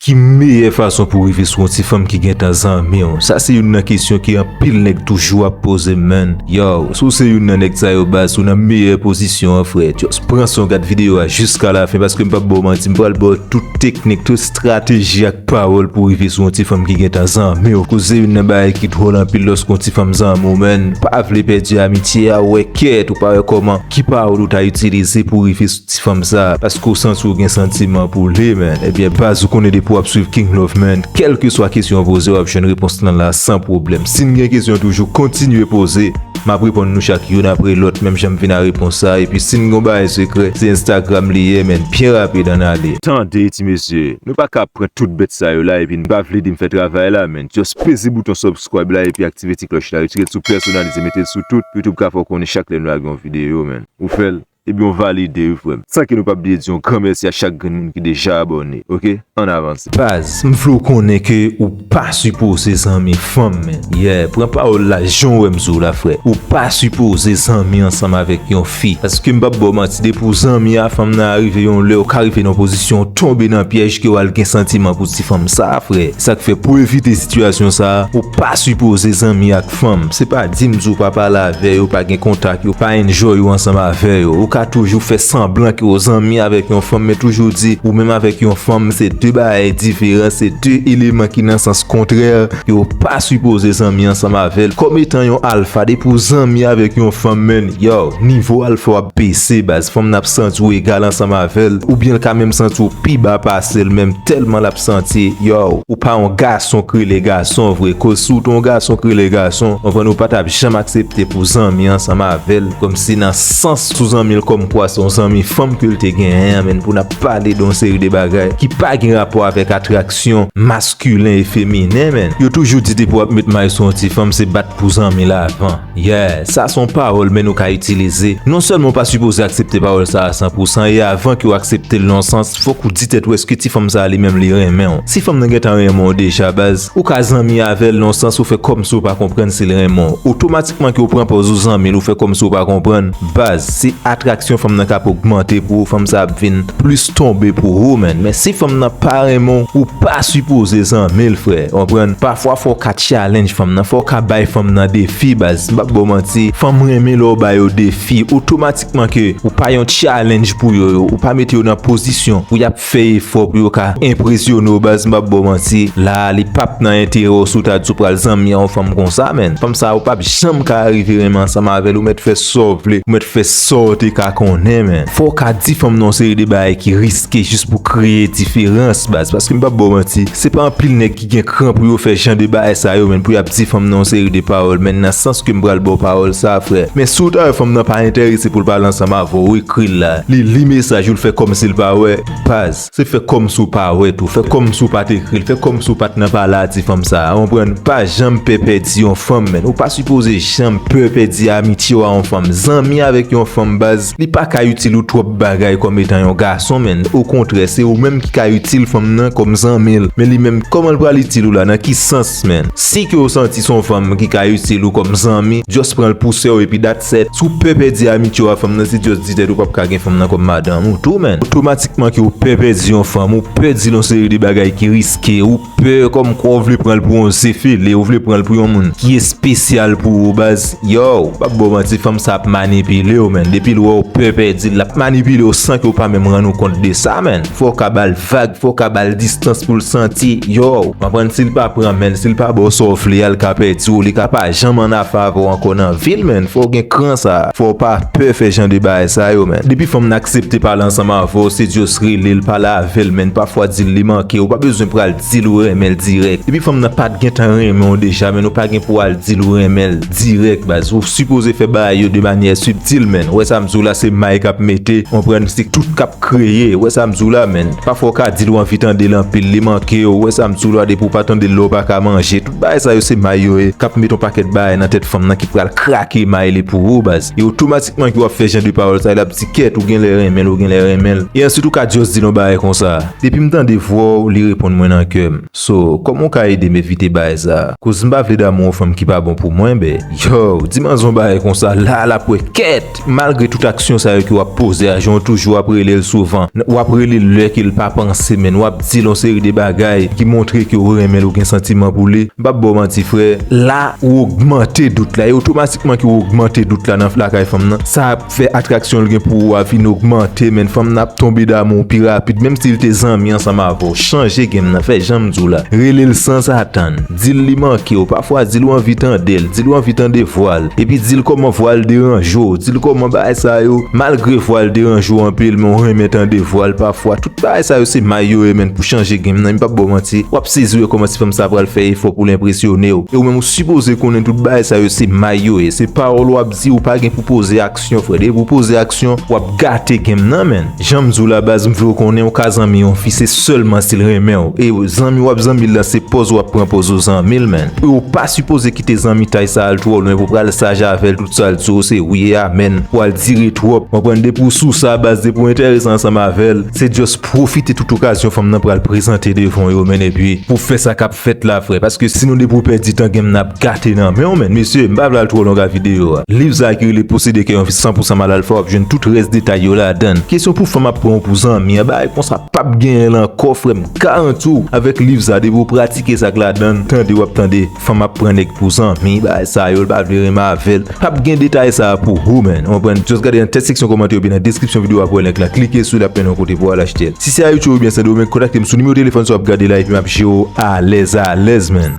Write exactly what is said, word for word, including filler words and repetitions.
ki meyè fason pou rive sou yon ti fanm ki gentan zanmi w? Sa se youn nan kesyon ke anpil nèg toujou ap poze m, man. Yo, si w se youn nan nèg sa yo, baz, ou nan meyè pozisyon an, frè. Just pran sa w gad videyo a jiska lafen, paske m p ap ba w manti, m pral ba w tout teknik, tout estrateji ak pawòl pou rive sou yon ti fanm ki gentan zanmi w. Koze youn nan bagay ki dwòl anpil lòske yon ti fanm zanmi w, man. Pa vle pèdi amitye a, wè kèt, ou pa wè kòman, ki pawòl ou ta itilize pou rive sou ti fanm sa, paske w santi w gen santiman pou li, man. Ebyen, baz, ou konnen depi w ap swiv King Love, man, kèlkeswa kesyon w poze, w ap jwenn repons lan la san pwoblèm. Si n gen kesyon toujou, kontinye poze. M ap reponn nou chak youn apre lòt, menm jan m vin a repons sa. Epi si n gen yon bagay sekrè, se Instagram li ye, men byen rapid, ann ale. Tande, ti mesye, nou pa ka pran tout bèt sa yo la, epi n pa vle di m fè travay la, men just peze bouton subscribe la, epi aktive ti klòch la, retire l sou pèsonalize, mete l sou tout, pou YouTube ka fè w konnen chak lè nou lage yon videyo, men. Ou fè l? Ebyen, w valide, wi, frè m. San ke nou p ap bliye di yon gran mèsi a chak grenn moun ki deja abòne, oke? Ann avanse. Baz, m vle w konnen ke ou pa sipoze zanmi fanm, men. Yeah, pran pawòl la, jan w wè m sou la, frè. Ou pa sipoze zanmi ansanm avèk yon fi. Paske m p ap ba w manti, depi w zanmi a fanm nan, rive yon lè, ou ka rive nan pozisyon w tonbe nan pyèj ke w al gen santiman pou ti fanm sa, frè. Sa k fè, pou evite sitiyasyon sa, ou pa sipoze zanmi ak fanm. Se pa di m di w pa pale avè yo, pa gen kontak yo, pa enjoy ou ansanm avè yo. Ou ka toujou fè sanblan ke w zanmi avèk yon fanm, men toujou di ou menm avèk yon fanm se de bagay diferan, se de eleman ki nan sans kontrè, ke w pa sipoze zanmi ansanm avè l. Kòm etan yon alfa, depi w zanmi avèk yon fanm, men, yo, nivo alfa w ap bese, baz. Fanm nan ap santi w egal ansanm avè l, oubyen l ka menm santi w pi ba pase l menm, tèlman l ap santi, yo, ou pa yon gason k rele gason vre. Koz si w te yon gason k rele gason, konprann, ou pa t ap janm aksepte pou zanmi ansanm avè l, kòmsi nan sans sou zanmi l, kòmkwa se yon zanmi fanm ke l te genyen an, men pou n ap pale de yon seri de bagay ki pa gen rapò avèk atraksyon maskilen e feminen, men. Yo toujou di depi w ap met may sou yon ti fanm, se bat pou zanmi l avan. Yeah, sa se yon pawòl, men, nou ka itilize. Non sèlman w pa sipoze aksepte pawòl sa a san pou san, e avan ke w aksepte l nan yon sans, fòk ou di tèt ou èske ti fanm sa a li menm li renmen w. Si fanm nan gentan renmen w deja, baz, ou ka zanmi avè l nan yon sans, ou fè kòmsi w pa konprann si l renmen w. Otomatikman ke w pran pòz ou zanmi l, ou fè kòmsi w pa konprann, baz, se atraksyon fanm nan k ap ogmante pou ou, fanm sa ap vin plis tonbe pou ou, man. Men si fanm nan pa renmen w, ou pa sipoze zanmi l, frè. Konprann? Pafwa, fò w ka challenge fanm nan, fò w ka bay fanm nan defi, baz. M p ap ba w manti, fanm renmen lè w ba yo defi. Otomatikman ke ou pa yon challenge pou yo, yo, ou pa mete yo nan pozisyon pou y ap fè efò pou yo ka enpresyone w, baz. M p ap ba w manti, la a, li p ap nan enterè w si w ta di w pral zanmi a yon fanm konsa, man. Fanm sa a, ou p ap janm ka rive renmen ansanm avè l, ou mèt fè sa w vle, ou mèt fè sa w te ka konnen, men. Fò w ka di fanm nan yon seri de bagay ki riske jis pou kreye diferans, baz. Paske m p ap ba w manti, se pa anpil nèg ki gen kran pou yo fè jan de bagay sa yo, men, pou y ap di fanm nan yon seri de pawòl, men, nan sans ke m pral ba w pawòl sa a, frè. Men si w ta wè fanm nan pa enterese pou l pale ansanm avè w, ou ekri l la, li li mesaj ou, l fè kòmsi l pa wè, baz. Se fè kòmsi w pa wè tou, fè kòmsi w pa t ekri l, fè kòmsi w pa t nan pale a ti fanm sa a, konprann? Pa janm pè pèdi yon fanm, man. Ou pa sipoze janm pè pèdi amitye w a yon fanm. Zanmi avèk yon fanm, baz, li pa ka itil ou twòp bagay kòm etan yon gason, man. Okontrè, se ou menm ki ka itil fanm nan kòm zanmi l. Men li menm, kòman l pral itil ou la? Nan ki sans, man? Si ke w santi se yon fanm ki ka itil ou kòm zanmi, just pran l pou sè w epi that's it. Si w pè pèdi amitye w a fanm nan, se just di tèt ou p ap ka gen fanm nan kòm madanm ou tou, man. Otomatikman ke w pè pèdi yon fanm, ou pè di l yon seri de bagay ki riske, ou pè kòmkwa w vle pran l pou yon zefele, ou vle pran l pou yon moun ki espesyal pou ou, baz. Yo, m p ap ba w manti, fanm sa ap manipile w, man. Depi l wè w pè pèdi l, l ap manipile w san ke w pa menm rann ou kont de sa, man. Fò w ka ba l vag, fò w ka ba l distans pou l santi, yo, w konprann, si l pa pran men l, si l pa ba w sa w vle a, l ka pèdi w, li ka pa janm annafè avè w ankò nan vi l, man. Fò w gen kran sa. Fò w pa pè fè jan de bagay sa yo, man. Depi fanm nan aksepte pale ansanm avè w, se just rele l, pale avè l, man. Pafwa di l li manke w, ou pa bezwen pral di l ou renmen l dirèk. Depi fanm nan pa t gentan renmen w deja, man, ou pa gen pou w al di l ou renmen l dirèk, baz. Ou sipoze fè bagay yo de manyè sibtil, man. Ou wè sa m di w la, se may k ap mete, konprann, se tout k ap kreye. Ou wè sa m di w la, man. Pafwa w ka di l ou anvi tande l anpil, li manke w. Ou wè sa m di w la, depi w pa tande l la, ou pa ka manje. Tout bagay sa yo se may yo ye, k ap mete yon pakèt bagay nan tèt fanm nan ki pral krake may li pou ou, baz. E otomatikman ke w ap fè jan de pawòl sa, l ap di kèt, ou genlè renmen l, ou genlè renmen l. E answit ou ka just di l yon bagay konsa, depi m tande vwa w, li reponn mwen nan kè m. So, kòman w ka ede m evite bagay sa? Koz m pa vle damou yon fanm ki pa bon pou mwen, ben. Yo, di manzè yon bagay konsa, la, l ap wè kèt. Malgre tout Aksyon sa yo ke w ap poze a, jan w toujou ap rele l souvan, w ap rele l lè ke l pa panse, menn, w ap di l yon seri de bagay ki montre ke w renmen l, ou gen santiman pou li. M p ap ba w manti, frè, la ou ogmante dout la, e otomatikman ke w ogmante dout la nan lakay fanm nan, sa ap fè atraksyon l gen pou ou a vin ogmante, menn, fanm nan ap tonbe damou w pi rapid, menm si l te zanmi ansanm avè w. Chanje game nan, fè jan m di w la, rele l sanzatann, di l li manke w, pafwa di l ou anvi tande l, di l ou anvi tande vwa l, epi di l kòman vwa l deranje w, di l kòman bagay sa yo, malgre vwa l deranje w anpil, men w renmen tande vwa l pafwa. Tout bagay sa yo se may yo ye, menn, pou chanje game nan. M p ap ba w manti, w ap sezi wè kòman ti fanm sa pral fè efò pou l enpresyone w. E ou menm ou sipoze konnen tout bagay sa yo se may yo ye. Se pawòl w ap di, ou pa gen pou poze aksyon, frè. Depi w poze aksyon, w ap gate game nan, menn. Jan m di w la, baz, m vle w konnen w ka zanmi yon fi, se sèlman si l renmen w. E zanmi w ap zanmi l la, se pòz w ap pran pòz ou zanmi l, menn. E ou pa sipoze kite zanmitay sa al twò lwen pou pral saj avè l, tout sa l di w se wi e amèn, pou al dire twòp. Konprann, depi w sou sa, baz, depi w enterese ansanm avè l, se just pwofite tout okazyon fanm nan pral prezante devan w yo, menn, epi pou fè sa k ap fèt la, frè. Paske sinon, depi w pèdi tan, game nan ap gate nan men w, menn. Mesye, m pa vle al twò long a videyo a. Liv sa ki rele Posede Kè Yon Fi san pou san Mal Alfa, w ap jwenn tout rès detay yo ladan l. Kesyon pou fanm ap pran w pou zanmi an, bagay konsa p ap genyen l ankò, frè m. Garanti w, avèk liv sa, depi w pratike sa k ladan l, tande, w ap tande fanm ap pran nèg pou zanmi, bagay sa yo, l pa vle renmen avè l. P ap gen detay sa a pou ou, menn. Ou konprann? Just gade nan tèt seksyon kòmantè oubyen nan deskripsyon videyo a pou w wè link la. Klike sou l, l ap mennen w kote pou w al achte l. Si se Ayiti w oubyen Sendomeng, kontakte m sou nimewo telefòn sa w ap gade la epi m ap jere w alèz alèz, menn.